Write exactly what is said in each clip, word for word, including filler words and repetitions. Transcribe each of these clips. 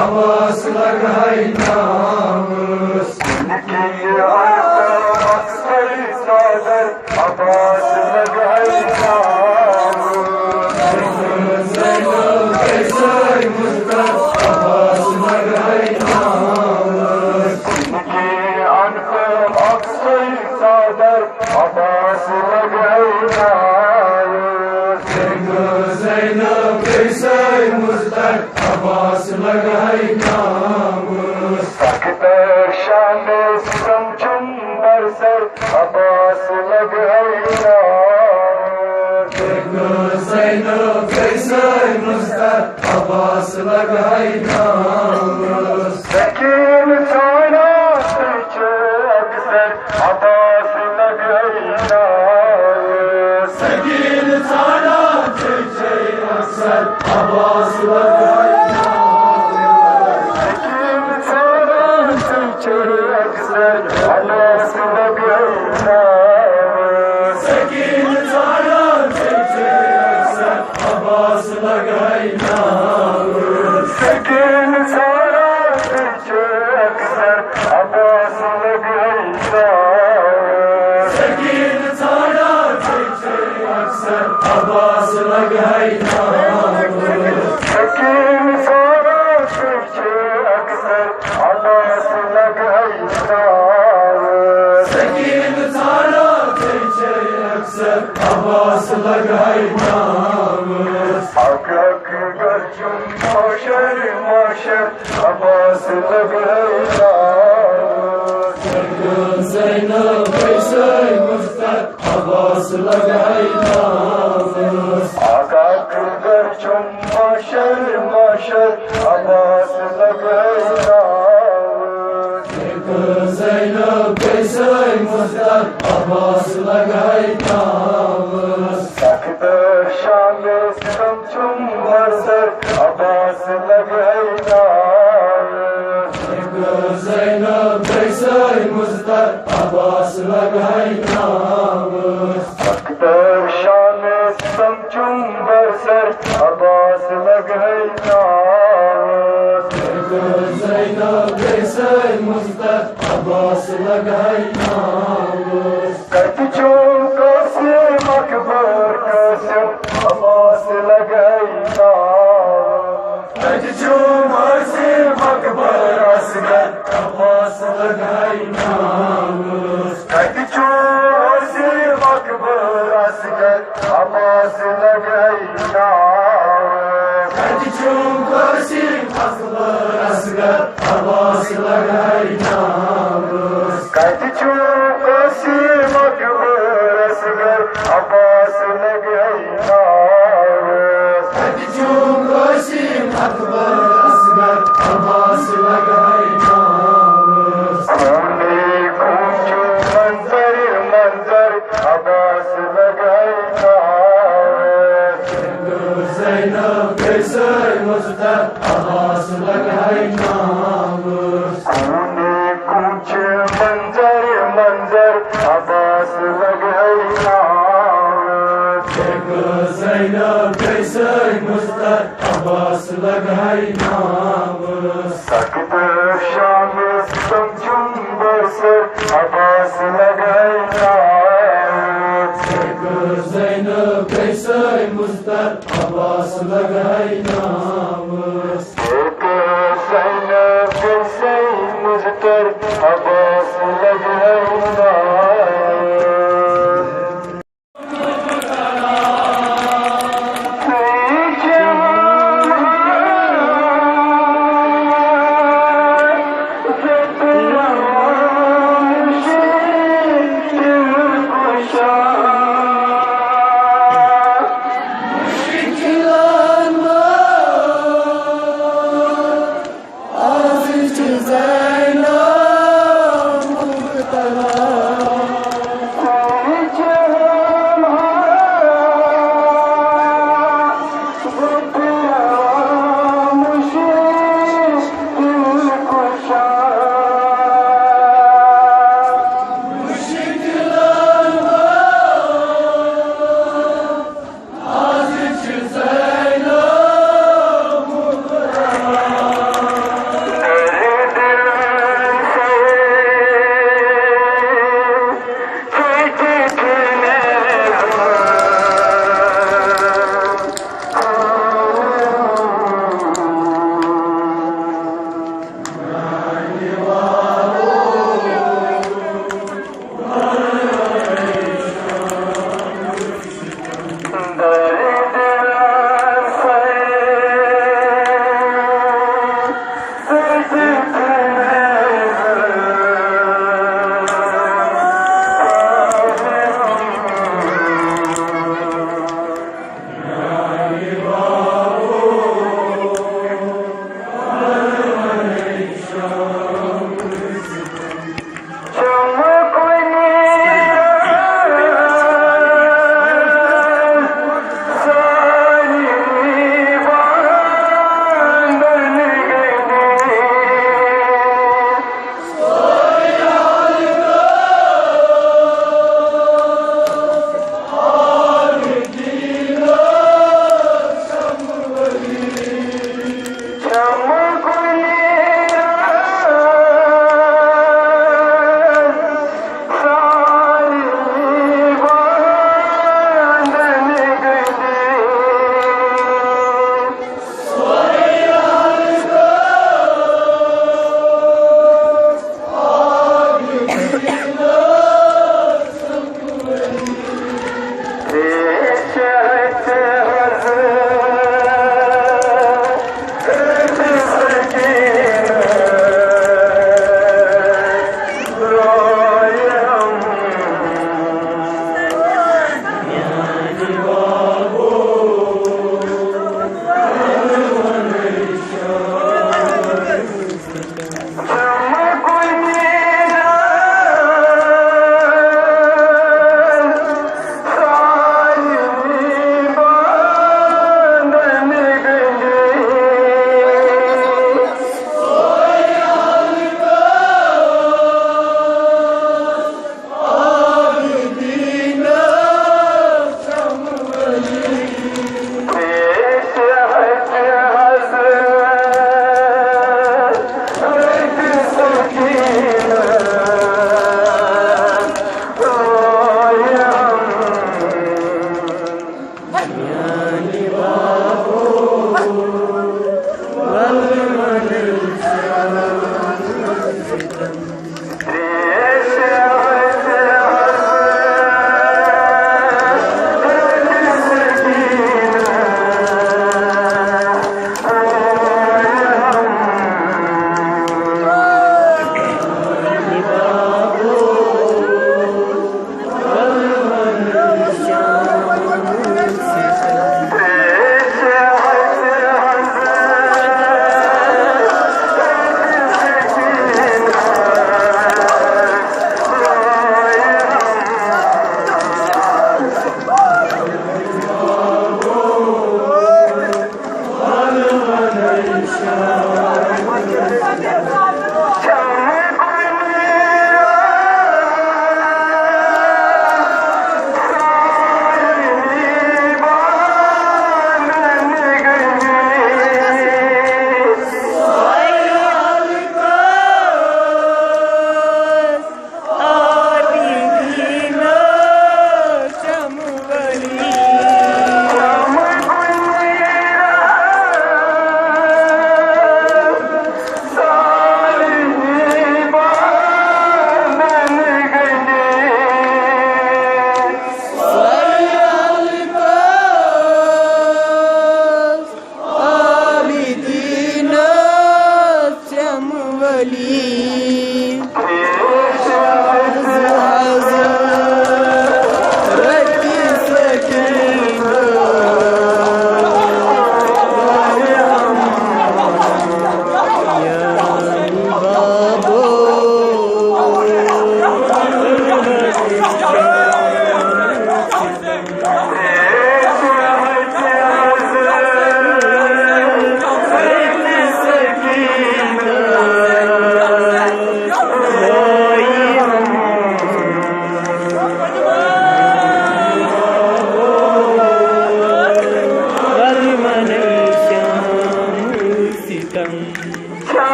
عباس لگائی نامس۔ نکی آتا اکثر صادر عباس لگائی نامس۔ زینب قیصر مزدر عباس لگائی نامس۔ نکی آتا اکثر صادر عباس لگائی نامس۔ زینب قیصر مزدر عباس لگائی نامس۔ سخت شان ستم چم بر سر عباس لگائی نامس۔ زینب قیصر مزدر عباس لگائی نامس۔ سکین ژھانڈان تُہۍ چھِو اکثر عباس لگائی نامس۔ سکین ژھانڈان تُہۍ چھِو اکثر عباس لگائی نامس۔ سکین ژھانڈان تُہۍ چھِو اکثر عباس لگائی نامس۔ سکین ژھانڈان تُہۍ چھِو اکثر عباس لگائی نامس۔ سکین ژھانڈان تُہۍ چھِو اکثر عباس لگائی نامس۔ سکین ژھانڈان تُہۍ چھِو اکثر عباس لگائی نامس۔ سکین ژھانڈان تُہۍ چھِو اکثر عباس لگائی نامس۔ سکین ژھانڈان تُہۍ چھِو اکثر عباس لگائی نامس۔ اکھ اکھ گرچم محشر محشر عباس لگائی نامس۔ زینب قیصر مزدر عباس لگائی نامس۔ اکھ اکھ گرچم محشر محشر عباس لگائی نامس۔ زینب قیصر مزدر عباس لگائی نامس۔ سخت شان ستم چم بر سر عباس لگائی نامس۔ زینب قیصر مزدر عباس لگائی نامس۔ سخت شان ستم چم بر سر عباس لگائی نامس۔ زینب قیصر مزدر عباس لگائی نامس۔ کتہِ چھُ قاسم اکبر قاسم عباس لگائی نامس۔ کتہِ چھُ قاسم اکبر اصغر عباس لگائی نامس۔ کتہِ چھُ قاسم اکبر اصغر عباس لگائی نامس۔ کتہِ چھُ قاسم اصغر اصغر عباس لگائی نامس۔ کتہِ چھُ قاسم اکبر اصغر عباس لگائی نامس۔ کتہِ چھُ قاسم اکبر اصغر عباس لگائی نامس۔ خونے خون چھُ منظر منظر عباس لگائی نامس۔ زینب قیصر مزدر عباس لگائی نامس۔ خونے کوچ منظر منظر عباس لگائی نامس۔ زینب قیصر مزدر عباس لگائی نامس۔ سخت شان ستم چم بر سر عباس لگائی نامس۔ زینب قیصر مزدر عباس لگائی نامس۔ ایک زینب سے مزدر عباس لگائی نامس۔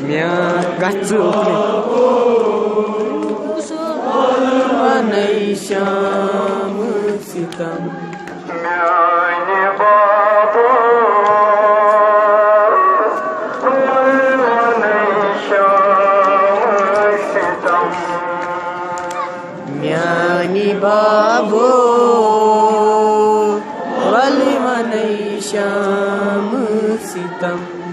مےٚ گژھِ اُکنُے۔ پَنَے شام ستم۔ میانہِ بابا، پَنَے شام ستم۔ میانہِ بابو، وَلہٕ وَنَے شام ستم۔